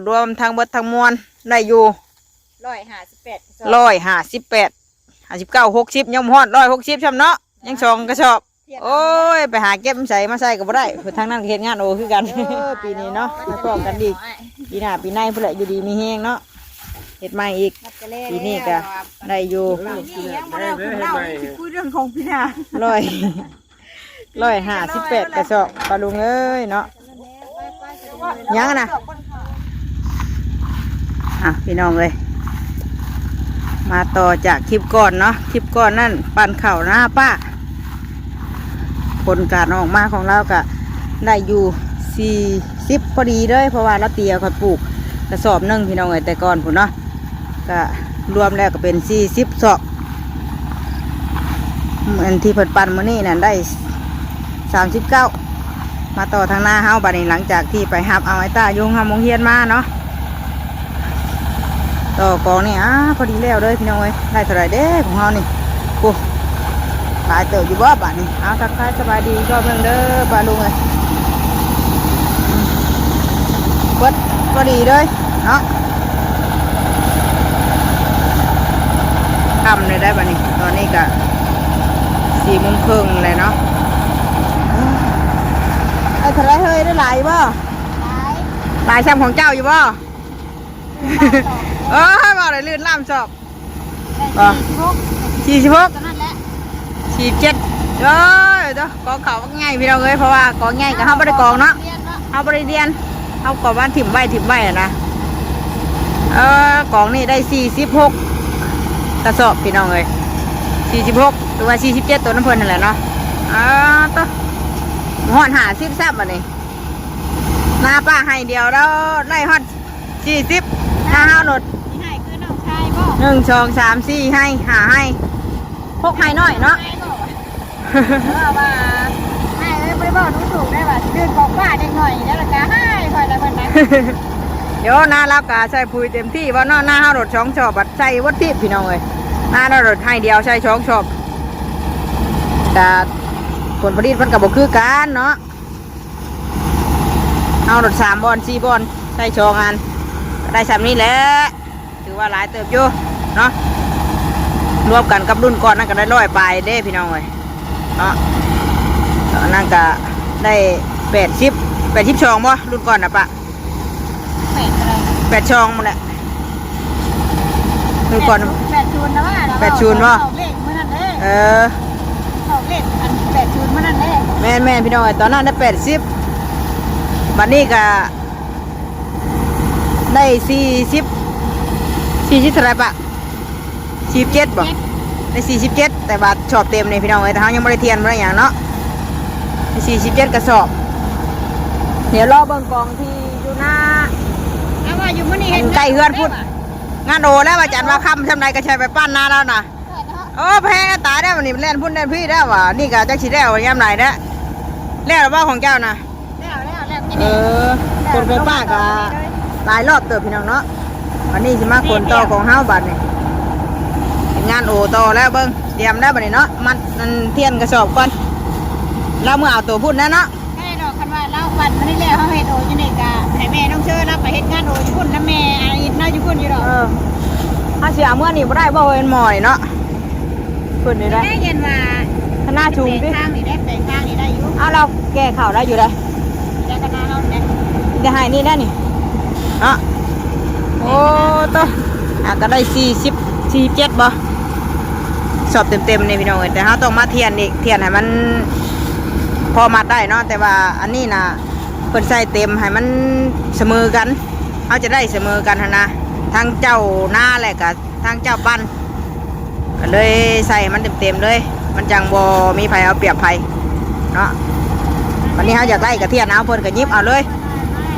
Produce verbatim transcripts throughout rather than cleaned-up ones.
รวมทั้งเบิดทั้งมวลได้อยู่ ร้อยห้าสิบแปด ร้อยห้าสิบแปด ห้าสิบเก้า หกสิบ ยังบ่ฮอด ร้อยหกสิบ ซ้ำเนาะ ยังสองกระสอบ โอ้ย ไปหาเก็บใส่มาใส่ก็บ่ได้ ทางนั้นก็เฮ็ดงานโอคือกัน เออ ปีนี้เนาะ มาพ้อกันอีก ปีหน้าปีในพุ้นแหละ อยู่ดีมีแฮงเนาะ เฮ็ดใหม่อีก ปีนี้ก็ได้อยู่ ปีนี้ยังบ่ได้กินเหล้า สิคุยเรื่องของปีหน้า ร้อย ร้อยห้าสิบแปด กระสอบ ป้าลุงเอ้ยเนาะ ยังนะ อ่ะ พี่น้องเอ้ย มาต่อจากคลิปก่อนเนาะ คลิปก่อนนั่น ปั่นข้าวนาป้า ผลการออกมาของเราก็ได้อยู่ สี่สิบ พอดีเลย เพราะว่าเราเตียเขาปลูกกระสอบหนึ่ง พี่น้องเอ้ย แต่ก่อนพุ้นเนาะ ก็รวมแล้วก็เป็น สี่สิบ สอบ อันที่เพิ่นปั่นมื้อนี้นั่นได้ สามสิบเก้า มาต่อทางนาเฮาบัดนี้ หลังจากที่ไปรับเอาไอ้ต้าอยู่โรงเรียนมาเนาะ ต่อกองนี่ อ่า พอดีแล้วเด้อพี่น้องเอ้ย ได้เท่าไหร่เด้ของเฮานี่ โอ้ หลายเติบอยู่บ่บัดนี้ เอาทักทายสบายดีอีกรอบหนึ่งเด้อป้าลุงเอ้ย เบิดพอดีเลยเนาะ ค่ำเลยได้บัดนี้ ตอนนี้ก็ สี่โมงครึ่งเลยเนาะ ไอ้เท่าไหร่เฮ้ย ได้หลายบ่ หลาย หลายซ้ำของเจ้าอยู่บ่ เออ บ่ได้ลื่นล้ำศอก ได้ บ่ สี่สิบหก สี่สิบหก ตัวนั้นแหละ สี่สิบเจ็ด เอ้ย เด้อ กองข้าวบักใหญ่พี่น้องเอ้ย เพราะว่ากองใหญ่ก็เฮาบ่ได้กองเนาะ เฮาบ่ได้เรียน เฮาก็ว่าถิ่มไว้ถิ่มไว้อะนะ เออ กองนี่ได้ สี่สิบหก กระสอบพี่น้องเอ้ย สี่สิบหก หรือว่า สี่สิบเจ็ด ตัวน้ำเพิ่นนั่นแหละเนาะ อ่า โต ฮอด ห้าสิบ ซ้ำบัดนี้ นาป้าให้เดียวแล้วได้ฮอด สี่สิบ นาเฮาโลด สิให้คือน้องชายบ่ หนึ่ง สอง สาม สี่ ให้ ห้า ให้ หก ให้น้อยเนาะ ให้บ่ เออว่า ให้เอ้ย บ่ได้เว้าดูถูกได้ว่า สิดื้อของป้าเด็กน้อยแล้วล่ะกะให้ค่อยละเพิ่นนะ เดี๋ยวนาลาวกะใส่ปุ๋ยเต็มที่ว่าเนาะ นาเฮาโลดสองสอบ บัดใส่วัตถิพี่น้องเอ้ย นาลาวโลดให้เดียวใส่สองสอบ แต่ผลผลิตมันก็บ่คือกันเนาะ เอาโลดสามบ่อน สี่บ่อน ใส่สองอัน ก็ได้ส่ำนี้แหละ ถือว่าหลายเติบอยู่เนาะ รวมกันกับรุ่นก่อนนั่นก็ได้ร้อยปลายเด้พี่น้องเอ้ยเนาะ ตอนนั้นก็ได้ แปดสิบ แปดสิบสองบ่ รุ่นก่อนน่ะป้า แปดอะไรนะ แปดสองหมดแหละ รุ่นก่อน แปดศูนย์นะว่าเรา แปดศูนย์บ่ ออกเลขมื้อนั้นเด้ เออ ออกเลขอัน แปดศูนย์มื้อนั้นเด้ แม่นๆ พี่น้องเอ้ย ตอนนั้นได้ แปดสิบ บัดนี้ก็ ได้ สี่สิบ สี่สิบเท่าไหร่ป้า สี่สิบเจ็ดบ่ ได้ สี่สิบเจ็ด แต่ว่าสอบเต็มนี่พี่น้องเอ้ย แต่เฮายังบ่ได้เทียนบ่ได้หยังเนาะ ได้ สี่สิบเจ็ด กระสอบ เดี๋ยวรอเบิ่งกองที่อยู่หน้า เอาว่าอยู่มื้อนี้ อันใกล้เฮือนพุ้น งานโอแล้ว อาจารย์ว่าค่ำส่ำใดก็ใช้ไปปั่นนาลาวนะ โอ้ แพงตายแล้ว วันนี้แล่นพุ้นแล่นพี้แล้วว่ะ นี่ก็จักสิแล้วยามใดแล้ว แล้วหรือบ่ของเจ้านะ แล้วแล้วแล้ว เออ คนไปป้าก็หลายรอบเติบพี่น้องเนาะ วันนี้สิมาขนต่อของเฮาบัดนี้ เป็นงานโอต่อแล้วเบิ่ง เตรียมแล้วบัดนี้เนาะ มัดอันเทียนกระสอบก่อน แล้วเมื่อเอาตัวพุ้นแล้วเนาะ แม่ดอก คันว่าเราปั่นมาได้แล้ว เฮาเฮ็ดโออยู่นี่กะให้แม่น้องเชิญเราไปเฮ็ดงานโออยู่พุ้นนะ แม่อาอินเนาะ อยู่พุ้นอยู่ดอก เออ เฮาสิเอาเมื่อนี่บ่ได้บ่ เฮ้ย มันหมอยเนาะ พุ้นนี่ได้ แม่เย็นว่า คณะสูงติ แปลงทางนี่ได้ แปลงทางนี่ได้อยู่ เอา เราแก้ข่าวได้อยู่ได้ แต่คณะเราเนี่ย จะให้นี่ได้นี่ เนาะ โอ้ โต อ่ะ ก็ได้ สี่สิบ สี่สิบเจ็ดบ่ สอบเต็มๆ นี่พี่น้องเอ้ย แต่เฮาต้องมาเทียนอีก เทียนให้มันพอมัดได้เนาะ แต่ว่าอันนี้นะ เพิ่นใส่เต็มให้มันเสมอกัน เฮาจะได้เสมอกันหั้นนะ ทั้งเจ้านาและก็ทั้งเจ้าปั่น ก็เลยใส่ให้มันเต็มๆ เลย มันจังบ่มีไผเอาเปรียบไผเนาะ วันนี้เฮาอยากได้กะเทียน เอาเพิ่นก็หยิบเอาเลย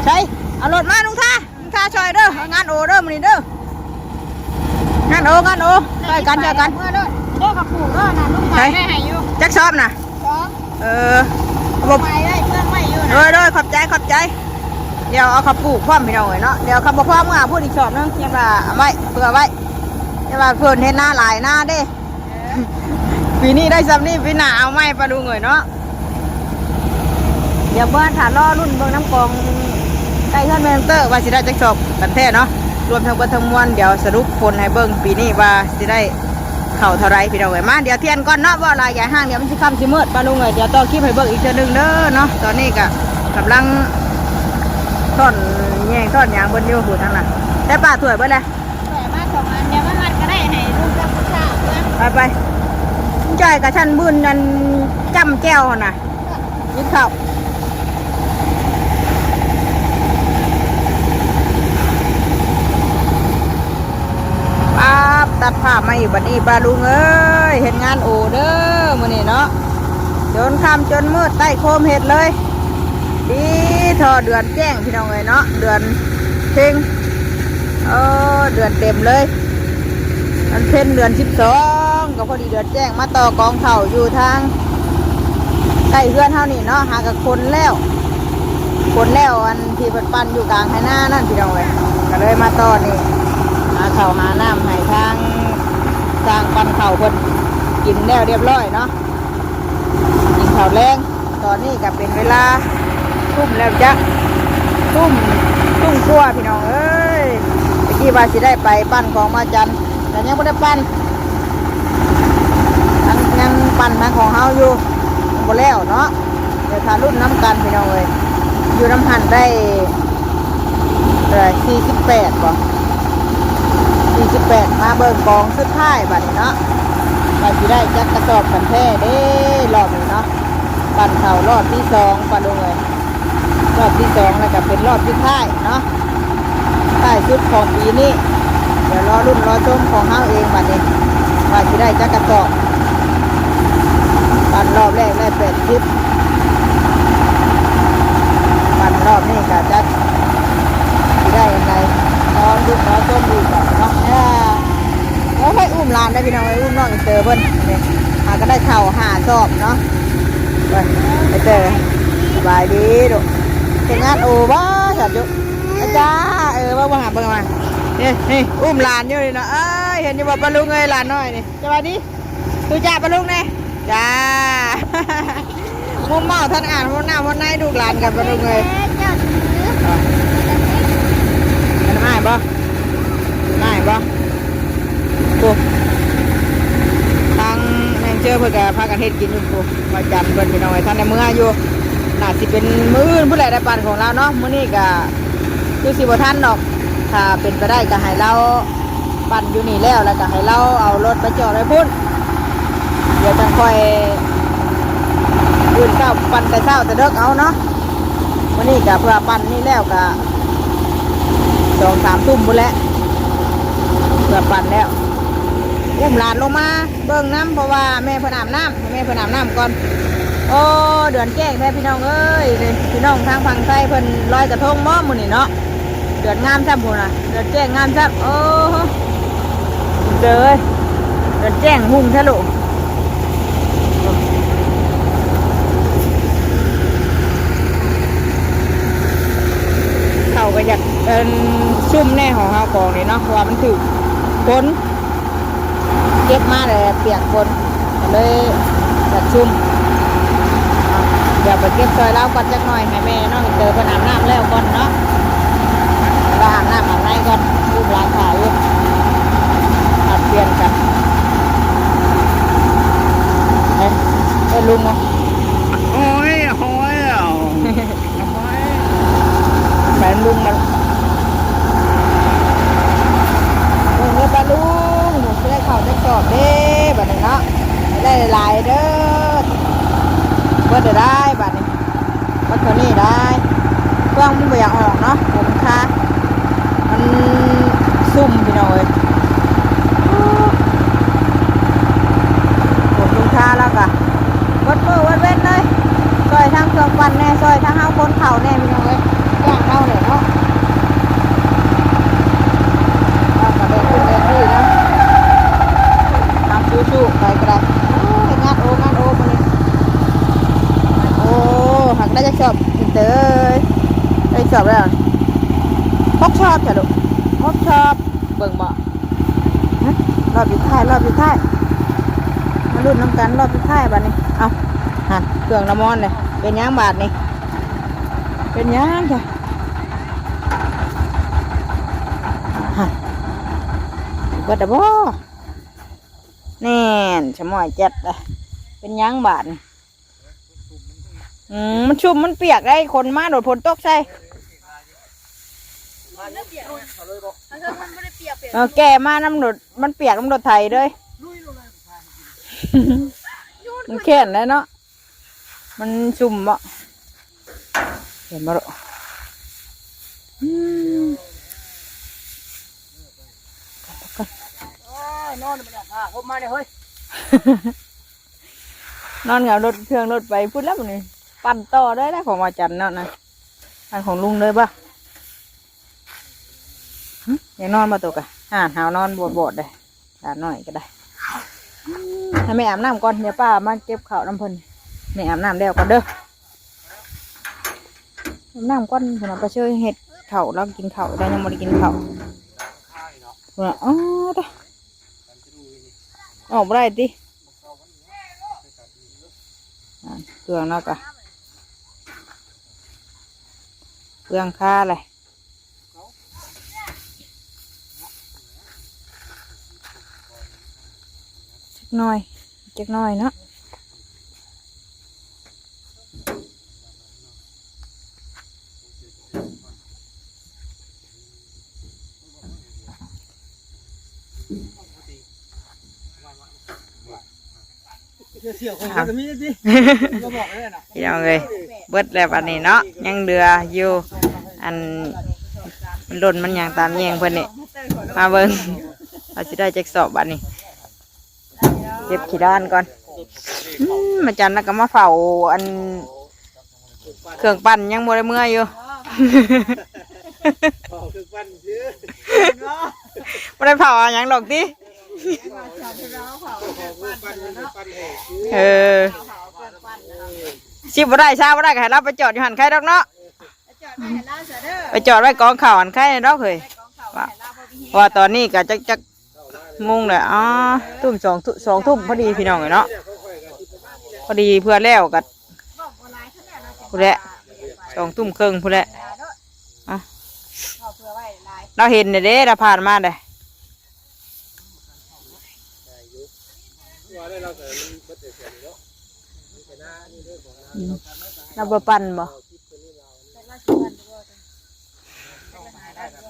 ใช่ เอารถมาลุงท่า ลุงท่าช่วยเด้อ งานโอเด้อมื้อนี้เด้อ งานโอ งานโอ ช่วยกัน ช่วยกัน เมื่อเด้อ เด้อกับปู่เด้อนะ ลุงหมายได้ให้อยู่ จักสอบนะ สอง เออ บ่ หมายได้เครื่องไว้อยู่นะ โดย โดย ขอบใจ ขอบใจ เดี๋ยวเอาข้าวปลูกพร้อมพี่น้องเอ้ยเนาะ เดี๋ยวข้าวบ่พอเมื่อพูดอีกสอบหนึ่ง ยังว่าเอาไว้ เผื่อไว้ ยังว่าเพิ่นเฮ็ดนาหลายนาเด้ เออ ปีนี้ได้ส่ำนี้ ปีหน้าเอาใหม่ป้าลุงเอ้ยเนาะ เดี๋ยวเบิ่ง ถ้ารอรุ่นเบิ่งน้ำกอง ใก ไอ้เฮือนแม่น้องเตอร์ว่าสิได้จักสอบกันแท้เนาะ รวมทั้งเบิดทั้งมวล เดี๋ยวสรุปผลให้เบิ่งปีนี้ว่าสิได้เข้าเท่าไรพี่น้องเอ้ย มา เดี๋ยวเทียนก่อนเนาะ เว้าหลายอย่าห่าง เดี๋ยวมันสิค่ำสิมืด ป้าลุงเอ้ย เดี๋ยวต่อคลิปให้เบิ่งอีกเทื่อหนึ่งเด้อเนาะ ตอนนี้ก็กำลังซ่อนแยงซ่อนหยังเพิ่นอยู่ ผู้ทางนั้น แต่ป้าถ้วยเบิดแล้ว ถ้วยมาสองอัน เดี๋ยวมามัดก็ได้ ให้ลุงกับผู้สาวเบิ่ง ไปไป จ่อยกับฉันมื้อนั้นจ้ำแจ่วหั่นน่ะ กินข้าว ป๊าบ ตัดภาพมาอีกบัดนี้ ป้าลุงเอ้ย เฮ็ดงานโอเด้อมื้อนี้เนาะ จนค่ำจนมืด ใต้โคมเฮ็ดเลย ดีเถาะเดือนแจ้งพี่น้องเอ้ยเนาะ เดือนเพ็ญ เออ เดือนเต็มเลย มันเพ็ญเดือนสิบสอง ก็พอดีเดือนแจ้ง มาต่อกองข้าวอยู่ทางใกล้เฮือนเฮานี่เนาะ หากับคนแล้ว คนแล้วอันที่เพิ่นปั่นอยู่กลางไฮ่นานั่นพี่น้องเอ้ย ก็เลยมาต่อนี่ หาข้าวหาน้ำให้ทาง ทางปั่นข้าวเพิ่นกินแล้วเรียบร้อยเนาะ กินข้าวแลง ตอนนี้ก็เป็นเวลาทุ่มแล้วจ้ะ ทุ่ม ทุ่มกว่าพี่น้องเอ้ย ตะกี้ว่าสิได้ไปปั่นของมาจัน แต่ยังบ่ได้ปั่น ยัง ยังปั่นทางของเฮาอยู่ ยังบ่แล้วเนาะ เดี๋ยวถ้ารุ่นน้ำกันพี่น้องเอ้ย อยู่น้ำหั่นได้ เท่าไหร่ สี่สิบแปด บ่ สี่สิบแปด มาเบิ่งกองสุดท้ายบัดนี้เนาะ ว่าสิได้จักกระสอบกันแท้เด้ รอบนี้เนาะ ปั่นข้าวรอบที่สอง ป้าลุงเอ้ย รอบที่สอง แล้วก็เป็นรอบสุดท้ายเนาะ ท้ายสุดของปีนี้ เดี๋ยวรอรุ่นรอชมของเฮาเองบัดนี้ ว่าสิได้จักกระสอบ ปั่นรอบแรกได้ แปดสิบ ปั่นรอบนี้ก็จักสิได้ยังไง รอรุ่นรอชมอีกก่อนเนาะ เออ โอ้ย อุ้มหลานได้พี่น้องเอ้ย อุ้มน้องอินเตอร์เพิ่นนี่ หาก็ได้ข้าวห้าสอบเนาะ ไป ไปเจอ สบายดีลูก เป็นงานโอบ่ สัตว์อยู่ อาจารย์ เออ ว่าบ่หาเบิ่งมา นี่ นี่ อุ้มหลานอยู่นี่เนาะ เอ้ย เห็นอยู่บ่ ป้าลุงเอ้ย หลานน้อยนี่ สบายดี ดูจ้า ป้าลุงแน่ จ้า มุมเมาท่านอ่าน มุมหน้า มุมใน ลูกหลานกัน ป้าลุงเอ้ย เจ้าถือ มันอ้ายบ่ อ้ายบ่ โอ้ ทางแมเนเจอร์เพิ่นก็พากันเฮ็ดกินอยู่ โอ้ มาจันเพิ่นพี่น้องเอ้ย ทันได้เมืออยู่ น่าสิเป็นมื้ออื่นพุ้นแหละ ได้ปั่นของลาวเนาะ มื้อนี้ก็คือสิบ่ทันดอก ถ้าเป็นไปได้ก็ให้ลาวปั่นอยู่นี่แล้ว แล้วก็ให้ลาวเอารถไปจอดไว้พุ้น เดี๋ยวจั่งค่อย มื้ออื่นเช้าปั่นแต่เช้าแต่เดิกเอาเนาะ มื้อนี้ก็เพื่อปั่นนี่แล้วก็ สองสามทุ่มพุ้นแหละ เพื่อปั่นแล้ว อุ้มหลานลงมาเบิ่งนำ เพราะว่าแม่เพิ่นอาบน้ำ ให้แม่เพิ่นอาบน้ำก่อน โอ้ เดือนแจ้งแท้พี่น้องเอ้ย นี่พี่น้องทางฝั่งไทยเพิ่นลอยกระทงบ่มื้อนี้เนาะ เดือนงามซ้ำพุ้นน่ะ เดือนแจ้งงามซ้ำ โอ้โห เด้อ เดือนแจ้งฮุ่งแท้ลูก เขาก็อยาก เอิ่น ซุ่มแน่ของเฮาของนี่เนาะ เพราะว่ามันถืกฝน เก็บมาแล้วเปียกฝน ก็เลยอยากซุ่ม เดี๋ยวไปเก็บซอยลาวก่อนจักหน่อย ให้แม่น้องเตอเพิ่นอาบน้ำแล้วก่อนเนาะ ลาอาบน้ำอาบในก่อน ลูกหลานถ่ายอยู่ ผัดเปลี่ยนกัน เอ้ย เอ้ย ลุงเนาะ โอ้ย โอ้ย แฟนลุงมา ลุงเด้อป้าลุง ลุงสิได้ข้าวจักสอบเด้ บัดนี้เนาะ ได้หลายเด้อ เบิดได้บัดนี้ เบิดเท่านี้ได้ เครื่องมันบ่อยากออกเนาะ ผมค่ะ มันซุ่มพี่น้องเอ้ย ผมลุงค่าแล้วก็ เบิดมื้อเบิดเว็นเลย ซอยทางเครื่องปั่นแน่ ซอยทางเฮาขนข้าวแน่พี่น้องเอ้ย จ้างเฮาเนี่ยเนาะ เอากระเด็นขึ้นเวทีนะ ทำสู้ๆไปก็ได้ โอ้ย งานโอ งานโอมื้อนี้ โอ้ หักได้จักสอบ อินเตอร์เอ้ย ได้สอบแล้ว หกสอบจ้ะลูก หกสอบ เบิ่งบ่ ฮะ รอบสุดท้าย รอบสุดท้าย มาลุ้นนำกันรอบสุดท้ายบัดนี้ เอา หันเครื่องน้ำมอนเลย เป็นหยังบาดนี่ เป็นหยังจ้ะ เบิดอะบ่ แน่น ชะม้อยแจ๊ดอะ เป็นหยังบาดนี่ อืม มันชุ่มมันเปียกได้ คนมาโดดฝนตกใส่ เออ แก่มาน้ำโดด มันเปียกน้ำโดดไถเลย มันแค่นแล้วเนาะ มันชุ่มบ่ เห็นบ่ลูก อืม โอ้ย นอนมันอยากพาผมมาเนี่ยเฮ้ย นอนกับรถเครื่องรถไปพุ้นแล้วบัดนี้ ปั่นต่อได้แล้วของอาจารย์เนาะนะ อันของลุงเลยบ่ หึ อยากนอนบ่ตัวกะ อ่า หาวนอนบอดๆเลย หลานน้อยก็ได้ อืม ให้แม่อาบน้ำก่อน เดี๋ยวป้ามาเก็บข้าวนำเพิ่น แม่อาบน้ำแล้วก่อนเด้อ อาบน้ำก่อน เพิ่นเอาไปช่วยเฮ็ดข้าว แล้วกินข้าวได้ ยังบ่ได้กินข้าว เพิ่นว่า อ๋อ ตะ ออกบ่ได้ติ อ่า เครื่องเนาะกะ เครื่องคาเลย จักหน่อย จักหน่อยเนาะ เสี่ยวๆ ของเขาจะมีสิ ก็บอกเลยนะ พี่น้องเอ้ย เบิดแล้วบัดนี้เนาะ ยังเหลืออยู่ อัน มันหล่นมันหยังตามแยงเพิ่นนี่ มาเบิ่ง ว่าสิได้จักสอบบัดนี้ เก็บขี้ด้านก่อน อืม อาจารย์แล้วก็มาเฝ้า อัน เครื่องปั่นยังบ่ได้เมืออยู่ เฝ้าเครื่องปั่นซื้อ บ่ได้เผาเอาหยังดอกติ เออ สิบ่ได้ ซาบ่ได้ ก็ให้เราไปจอดอยู่หั่นไคดอกเนาะ ไปจอดไว้กองข้าวหั่นไคดอกเฮ้ย ว่า เพราะว่าตอนนี้ก็จัก จักโมงแล้ว อ๋อ ทุ่ม สองทุ่ม สองทุ่มพอดีพี่น้องเอ้ยเนาะ พอดีเพื่อแล้วก็ พุ้นแหละ สองทุ่มครึ่งพุ้นแหละ อ่ะ เราเห็นน่ะเด้ เราผ่านมาเด้ อืม เราบ่ปั่นบ่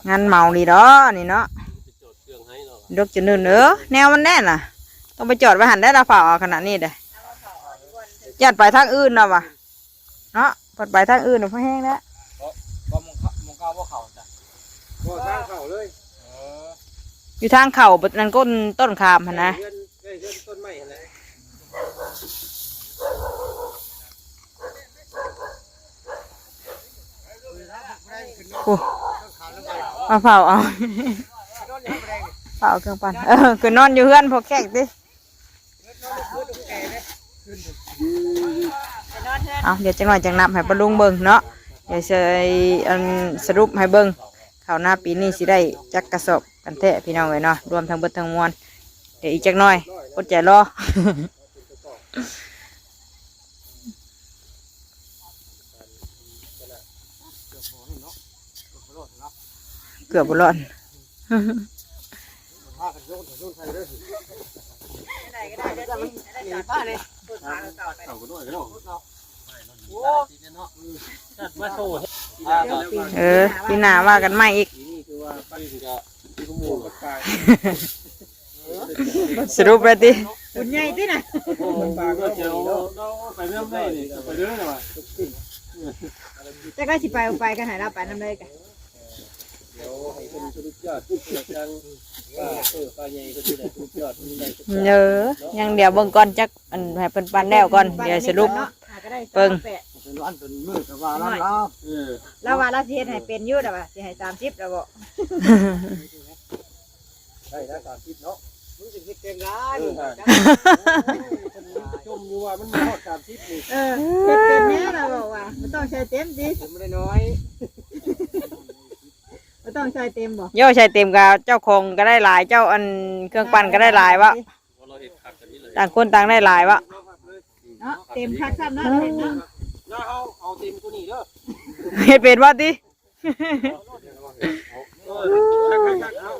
งานเมาดีดอกนี่เนาะ ดอกจะนึ่น เออ แนวมันแน่นน่ะ ต้องไปจอดไว้หั่นได้ เราเฝ้าเอาขนาดนี้เด้ ย่านไปทางอื่นเนาะวะ เนาะ เพิ่นไปทางอื่นน่ะพอแห้งแล้ว บ่ บ่มองเขา มองเขาบ่เข้าจ้ะ บ่ทางเข้าเลย เออ อยู่ทางเข้านั่นก้นต้นขามหั่นนะ ใกล้เฮือน ใกล้เฮือนต้นไม้หั่นแหละ โอ้ มาเฝ้าเอา เฝ้าเอาเครื่องปั่น เออ คือนอนอยู่เฮือนพวกแขกติ เอา เดี๋ยวจักหน่อยจั่งนับให้ป้าลุงเบิ่งเนาะ เดี๋ยวสิ อัน สรุปให้เบิ่ง ข้าวนาปีนี้สิได้จักกระสอบกันแท้พี่น้องเอ้ยเนาะ รวมทั้งเบิดทั้งมวล เดี๋ยวอีกจักหน่อย อดใจรอ เกือบบ่รอด เออ ปีหน้าว่ากันใหม่อีก สรุปแล้วติ บุญใหญ่ติน่ะ โอ้ ก็จะเอา เอาไปเรื่องไหนนี่ ไปเรื่องไหนวะ จักว่าสิไปบ่ไป ก็ให้ลาวไปนำเลยกะ เดี๋ยวให้เพิ่นสรุปยอด เดี๋ยวจั่ง ป้า เออ ป้าใหญ่เพิ่นนี่แหละสรุปยอด มันได้จัก เออ ยังเดี๋ยวเบิ่งก่อน จัก อัน ให้เพิ่นปั่นแล้วก่อน เดี๋ยวสรุป เนาะ หาก็ได้ เบิ่ง สามแปด เป็นวันเป็นมื้อก็ว่าลาว เออ ลาวว่าลาวสิเฮ็ดให้เป็นอยู่ แต่ว่าสิให้สามสิบแล้วบ่ ได้แล้วสามสิบเนาะ มึงสิเฮ็ดเก่งได้ เออ มึงจัก จมอยู่ว่ามันฮอดสามสิบนี่ เออ เฮ็ดเป็นแน่ล่ะ บอกว่าบ่ต้องใส่เต็มติ ยังไม่ได้น้อย บ่ต้องใส่เต็มบ่ โย่ ใส่เต็มก็เจ้าของก็ได้หลาย เจ้าอันเครื่องปั่นก็ได้หลายวะ เราเฮ็ดคักกันนี่เลย ต่างคนต่างได้หลายวะ เนาะ เต็มคักซ้ำเนาะ เนาะ เฮาเอาเต็มตัวนี้เด้อ เฮ็ดเป็นบ่ติ เออ คักๆๆ เอา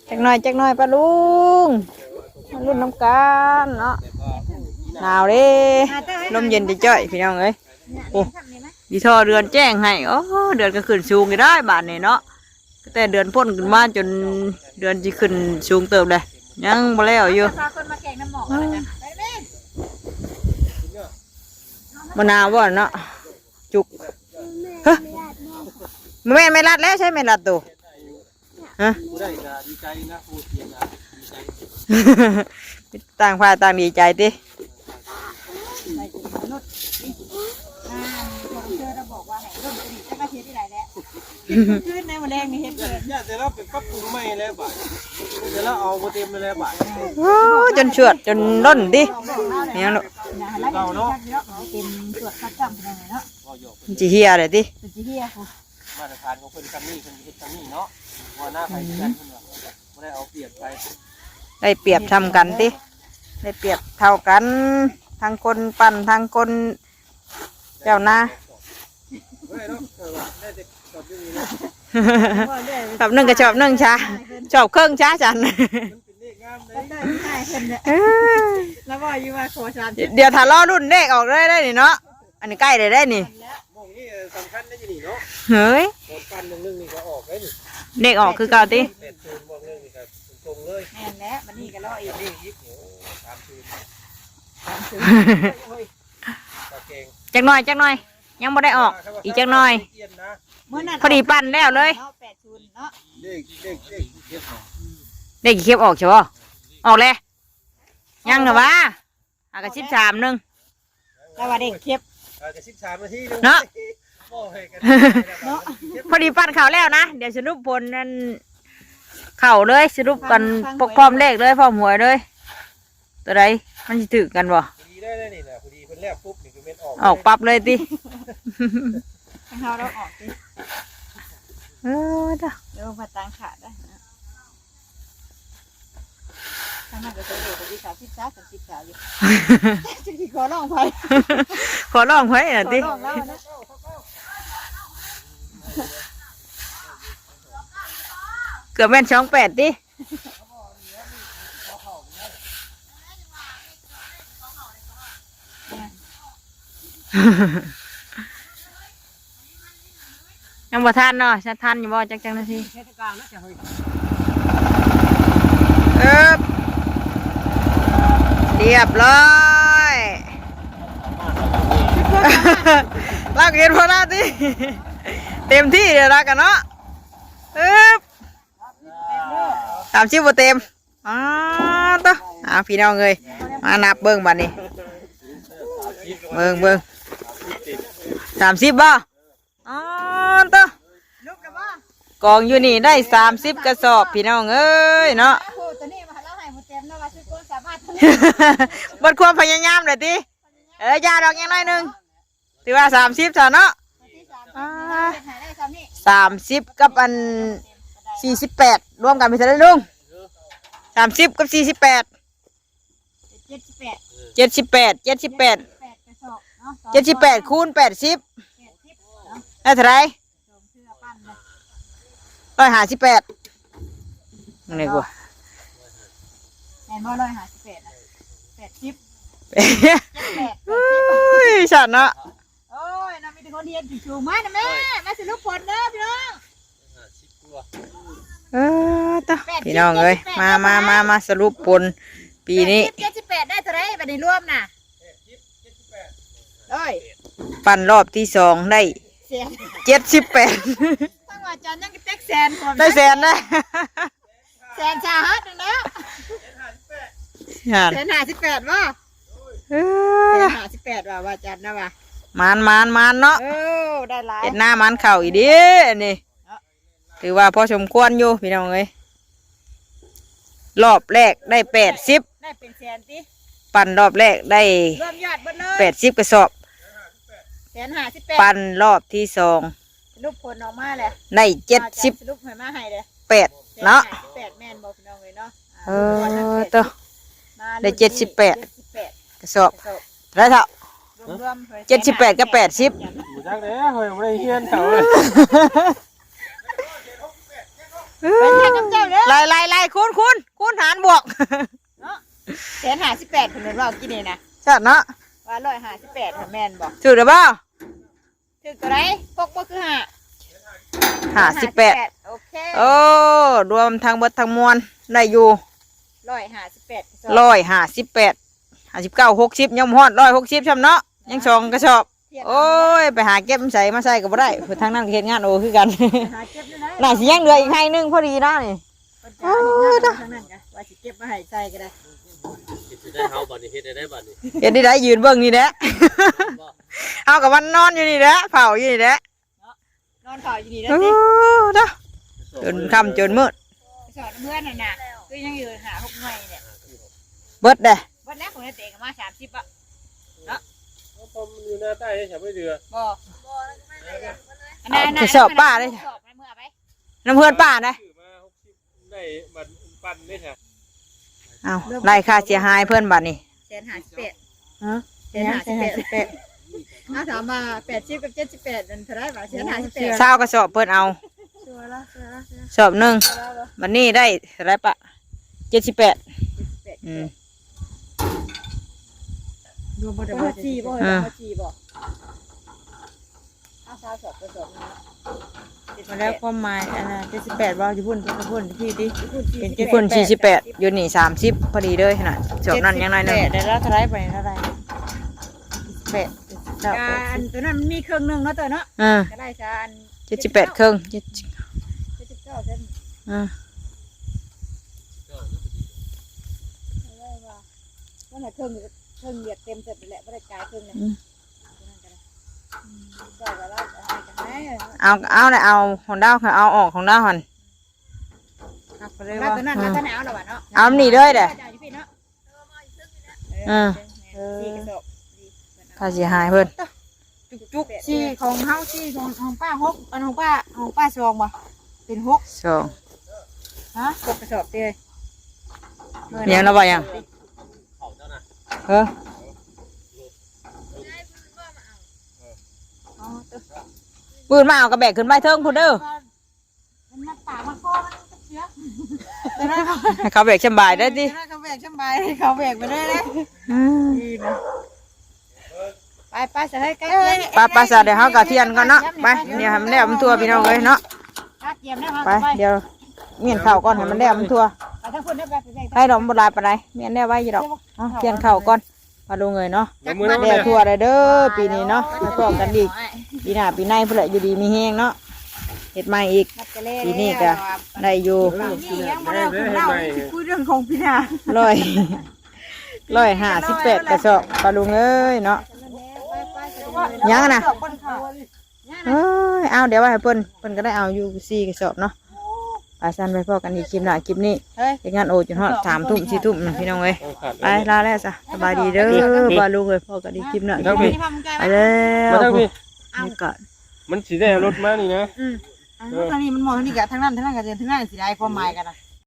จักหน่อยจักหน่อยป้าลุง มาลุ้นน้ำกันเนาะ หนาวเด้ ลมเย็นจ้อยๆพี่น้องเอ้ย โอ้ ดีท่อเดือนแจ้งให้ โอ้ เดือนก็ขึ้นสูงอยู่ได้บาดนี้เนาะ แต่เดือนพ้นขึ้นมาจนเดือนสิขึ้นสูงเติบเลย ยังบ่แล้วอยู่ พาคนมาแกงน้ำหมอกกันนะ ไปแม่ มะนาวบ่เนาะ จุก ฮะ แม่น แม่รัดแล้ว ใช่แม่รัดตัว ฮะ ผู้ได้ก็ดีใจนะ ผู้เสียก็ดีใจ ต่างฝ่ายต่างดีใจติ อ่า มีคนเชื่อแล้วบอกว่าให้ร่มตัวนี้จักอาทิตย์ที่ไหนแล้ว คืนในวันแรกนี่เห็นเพิ่น ย่าแต่เราไปปรับปรุงใหม่แล้วบาด แต่เราเอาบ่เต็มเลยบาด โอ้ จนเฉือดจนล้นติ เนี่ยเนาะ เก่าเนาะ เต็มเฉือดคัดจ้ำไปเลยเนาะ มันสิเหี่ยเลยติ มันสิเหี่ย มาตรฐานของเพิ่นซำนี้ เพิ่นเฮ็ดซำนี้เนาะ ว่าหน้าไผคือกัน เพิ่นว่าบ่ได้เอาเปรียบไผ ได้เปรียบเท่ากันติ ได้เปรียบเท่ากัน ทั้งคนปั่น ทั้งคนเจ้านา บ่ได้เนาะ เออ ว่าได้แต่ชอบอยู่นี่เนาะ ชอบหนึ่งก็ชอบหนึ่งช้า ชอบเครื่องช้าจัน มันเป็นเลขงามเลย เออ แล้วบอกอยู่ว่าขอสามสิบ เดี๋ยวถ้ารอรุ่นเลขออกได้ได้นี่เนาะ อันนี้ใกล้ได้ได้นี่ หม่องนี่สำคัญนะอยู่นี่เนาะ เฮ้ย ตอนปั้นหนึ่งหนึ่งนี่ก็ออกได้นี่ เลขออกคือเก่าติ แปดศูนย์หม่องหนึ่งนี่ก็ตรงๆเลย แม่นแล้ว บัดนี้ก็รออีก นี่อีก โอ้ สามศูนย์ สามศูนย์ โอ้ย ตะเกง จักหน่อย จักหน่อย ยังบ่ได้ออก อีกจักหน่อย เมื่อนั้น พอดีปั้นแล้วเลย เนาะ แปดศูนย์ เนาะ เลข เลข เลขเก็บเนาะ เลขเก็บออกใช่บ่ ออกแล้ว ยังเหรอวะ หากะสิบสามหนึ่ง แต่ว่าได้เก็บ เออก็สิบสามนาทีหนึ่ง เนาะ โอ้ยกัน เนาะ พอดีปั้นข้าวแล้วนะ เดี๋ยวสรุปผลนั่น เข้าเลย สรุปกัน พร้อมเลขเลย พร้อมหวยเลย ตัวใดมันสิถือกันบ่ พอดีได้เลยนี่นะ พอดีเพิ่นแลบปุ๊บนี่ก็แม่นออก ออกปั๊บเลยติ ให้เฮาเราออกติ เออเด้อ เดี๋ยวมาตั้งขาได้นะ ทางนั้นก็ตัวเลขก็สิสามสิบสาม สามสิบสามอยู่ จะสิขอร้องไผ ขอร้องไผน่ะติ ขอร้องแล้วนะ เกือบแม่นสองแปดติ ยังบ่ทันเนาะ จะทันอยู่บ่ จักจังนาที เอิบ เรียบร้อย ลากเห็นพอหน้าที่ เต็มที่เลยละกันเนาะ เอิบ สามสิบบ่เต็ม อ๋อ โต อ่า พี่น้องเอ้ย มานับเบิ่งบัดนี้ เบิ่ง เบิ่ง สามสิบบ่ อ๋อ โต กองอยู่นี่ได้สามสิบกระสอบ พี่น้องเอ้ยเนาะ โอ้โห ตัวนี้มาเล่าให้หมดเต็มนะว่าสุดความสามารถ เบิดความพยายามเลยติ เออ อย่าดอก ยังน้อยหนึ่ง ถือว่าสามสิบซะเนาะ อ่า สามสิบกับอัน สี่สิบแปด รวมกันเป็นเท่าไหร่ลุง สามสิบกับ สี่สิบแปด เจ็ดสิบแปด เจ็ดสิบแปด เจ็ดสิบแปด เจ็ดสิบแปด เนาะ เจ็ดสิบแปด คูณ แปดสิบ แปดสิบ เนาะ ได้เท่าไหร่ สองเทื่อปั้นเลย ร้อยห้าสิบแปด นี่กว่า แม่นบ่ ร้อยห้าสิบแปด นะ แปดสิบ เจ็ดแปด เฮ้ย ฉันเนาะ โอ้ย น้องมีแต่คนเรียนสูงๆ มานะแม่ มาสรุปผลเด้อพี่น้อง เออ ตะ แปดสิบ พี่น้องเอ้ย เจ็ดสิบแปด มา มา มา มา สรุปผลปีนี้ แปดสิบ เจ็ดสิบแปด ได้เท่าไหร่บัดนี้รวมน่ะ เอ้ย ปั่นรอบที่สองได้ แสน เจ็ดสิบแปด ตั้งว่าอาจารย์ยังเต็กแสนกว่า ได้แสนนะ แสนสาหัสนั่นแหละ หัน แสนห้าสิบแปดบ่ เออ แสนห้าสิบแปดว่ะ ว่าอาจารย์นะว่ะ หมาน หมาน หมานเนาะ เออ ได้หลาย เฮ็ดนาหมานข้าวอีกเด้ อันนี้ เนาะ ถือว่าพอสมควรอยู่พี่น้องเอ้ย รอบแรกได้แปดสิบ ได้เป็นแสนติ ปั่นรอบแรกได้ รวมยอดเบิดเลย แปดสิบกระสอบ แสนห้าสิบแปด ปั่นรอบที่สอง สรุปผลออกมาแล้ว ได้เจ็ดสิบ สรุปให้มาให้เลย แปดเนาะ แสนห้าสิบแปด แม่นบ่พี่น้องเอ้ยเนาะ อ่า เออ เท่า มา ได้เจ็ดสิบแปด เจ็ดสิบแปด กระสอบ กระสอบ ได้เท่า รวมๆเลย เจ็ดสิบแปดกับแปดสิบ บ่จักเด้ เฮ้ย บ่ได้เฮียนแถวเลย ไปแข่งกับเจ้าเด้อ ไล่ไล่ไล่คูณคูณคูณหารบวก เนาะ แสนห้าสิบแปด เพิ่นเว้ากินนี่นะ ซั่นเนาะ ว่าร้อยห้าสิบแปด แม่นบ่ ถืกหรือบ่ ถืกตัวใด หก บ่คือ ห้า ห้าสิบแปด โอเค โอ้ รวมทั้งเบิดทั้งมวลได้อยู่ ร้อยห้าสิบแปด ร้อยห้าสิบแปด ห้าสิบเก้า หกสิบ ยังบ่ฮอด ร้อยหกสิบ ซ้ำเนาะ ยังสองกระสอบ เทียบ โอ้ย ไปหาเก็บใส่มาใส่ก็บ่ได้ ทางนั้นก็เฮ็ดงานโอคือกัน หาเก็บอยู่นะ น่าสิยังเหลืออีกไร่หนึ่งพอดีนะนี่ เพิ่นจะเอาอีกนะ เออ ทางนั้นก็ว่าสิเก็บมาให้ใส่ก็ได้ เฮ็ดได้เฮาบัดนี้ เฮ็ดได้บัดนี้ เฮ็ดได้ ยืนเบิ่งนี่แหละ บ่ เฮาก็วันนอนอยู่นี่แหละ เฝ้าอยู่นี่แหละ เนาะ นอนเฝ้าอยู่นี่แหละ เอ สิ อ เด้อ จนค่ำจนมืด สอนเพื่อนน่ะนะ คือยังอยู่ห้าหกหน่วยเนี่ย เบิดเด้ เบิดแล้ว ของเต็งมา สามสิบ อ่ะ เนาะ เพราะมันอยู่หน้าใต้ ฉันไม่เดือ บ่ อันนั้น กระสอบป้าเลย กระสอบนั้นเมื่อเอาไป น้ำเพื่อนป้านะ ซื้อมา หกสิบ ได้บัดปั่นได้ค่ะ เอาไล่ค่าเสียหายเพิ่นบัดนี้ แสนห้าสิบแปด ฮะ แสนห้าสิบแปด เอาถามว่า แปดสิบ กับ เจ็ดสิบแปด นั่นเท่าไหร่วะ แสนห้าสิบแปด ซาวกระสอบเพิ่นเอา สอบหนึ่ง บัดนี้ได้เท่าไหร่ปะ เจ็ดสิบแปด เจ็ดสิบแปด อืม รวมบ่ได้ เพิ่น บ่ สี่บ่ อืม เพิ่นสี่บ่ เอาซาวสอบกระสอบหนึ่งเนาะ มาแล้วความหมาย อันน่ะ เจ็ดสิบแปด บ่ อยู่พุ่น อยู่พุ่น พี่ติ อยู่พุ่น เป็น สี่สิบแปด อยู่พุ่น สี่สิบแปด อยู่นี่ สามสิบ พอดีเลยนะ สอบนั่นยังน้อยหนึ่ง เจ็ดสิบแปด ได้แล้วเท่าไหร่ ไปเท่าไหร่ เจ็ดสิบแปด เจ็ดสิบเก้า อันตัวนั้นมันมีเครื่องหนึ่งเนาะ ตัวเนาะ อ่า ก็ได้ซะอัน เจ็ดสิบแปด เครื่อง เจ็ดสิบ เจ็ดสิบเก้า เส้น อ่า เอาไว้ว่า นั่นแหละเครื่อง เครื่องเหยียบเต็มเสร็จแหละ บ่ได้จ่ายเครื่องเลย อืม เอา เอาเลย เอาของดาวค่ะ เอาออกของดาวหั่น เอาไปเลย แล้ว ว่า ตัวนั้น อืม แล้วตัวไหนเอาละวะเนาะ เอานี่เลยเด้อ เอาอยู่พี่เนาะ อ่า เออ สี่กระสอบ ค่าเสียหายเพิ่น จุกๆ สี่ของเฮา สี่ของ ของป้า หก อันของป้า ของป้า สอง บ่ เป็น หก สอง ฮะ หกกระสอบเด้อ เดี๋ยวนะ ว่ายัง เออ อ๋อ ตัว ปืนมาเอากระแบกขึ้นไปเทิงพุ้นเด้อ มันมาปากมาคอมันเสีย ให้เขาแบกสำบายได้ติ ให้เขาแบกสำบาย ให้เขาแบกไปเลยนะ อืม ดีนะ ไป ไป ซะ เฮ้ย ใกล้เที่ยง ไป ไป ซะ เดี๋ยวเฮากะเที่ยงก่อนเนาะ ไป เดี๋ยวให้มันแล้วมันทั่วพี่น้องเอ้ยเนาะ ไป เดี๋ยวเมียนข้าวก่อนให้มันแล้วมันทั่ว ไปทางพุ้นเด้อ ไป ไป ไป ไปดอกมันบ่หลายปานใด เมียนแล้วไว้อยู่ดอก เอาเที่ยงข้าวก่อน ปลาดุงเอ้ยเนาะ จัก แดดทั่วเลยเด้อ ปีนี้เนาะ มาพบกันอีก ปีหน้าปีในพุ้นแหละ อยู่ดีมีแฮงเนาะ เฮ็ดใหม่อีก ปีนี้ก็ได้อยู่ ปีนี้ยังบ่ได้ขึ้นเล่า สิคุยเรื่องของปีหน้า ร้อย ร้อยห้าสิบแปดกระสอบ ปลาดุงเอ้ยเนาะ ยังนะ เอ้ย เอา เดี๋ยวไว้ให้เพิ่น เพิ่นก็ได้เอาอยู่สี่กระสอบเนาะ ไป ซั่นไปพ้อกันอีกคลิปหน้า คลิปนี้ เฮ้ย เฮ็ดงานโอจนฮอดสามทุ่ม สี่ทุ่มนะพี่น้องเอ้ย เอาขาด ไป ลาแล้วจ้ะ สบายดีเด้อ เดี๋ยว ปลาดุงเอ้ย พ้อกันอีกคลิปหน้า เดี๋ยว คลิปนี้ ไปแล้ว มาทางพี่ นี่ก็ มันสิได้เอารถมานี่นะ อืม อันนี้ เออ ทางนี้มันมองทางนี้กะ ทางนั้น ทางนั้นกะ ทางนั้นสิได้ความหมายกันนะ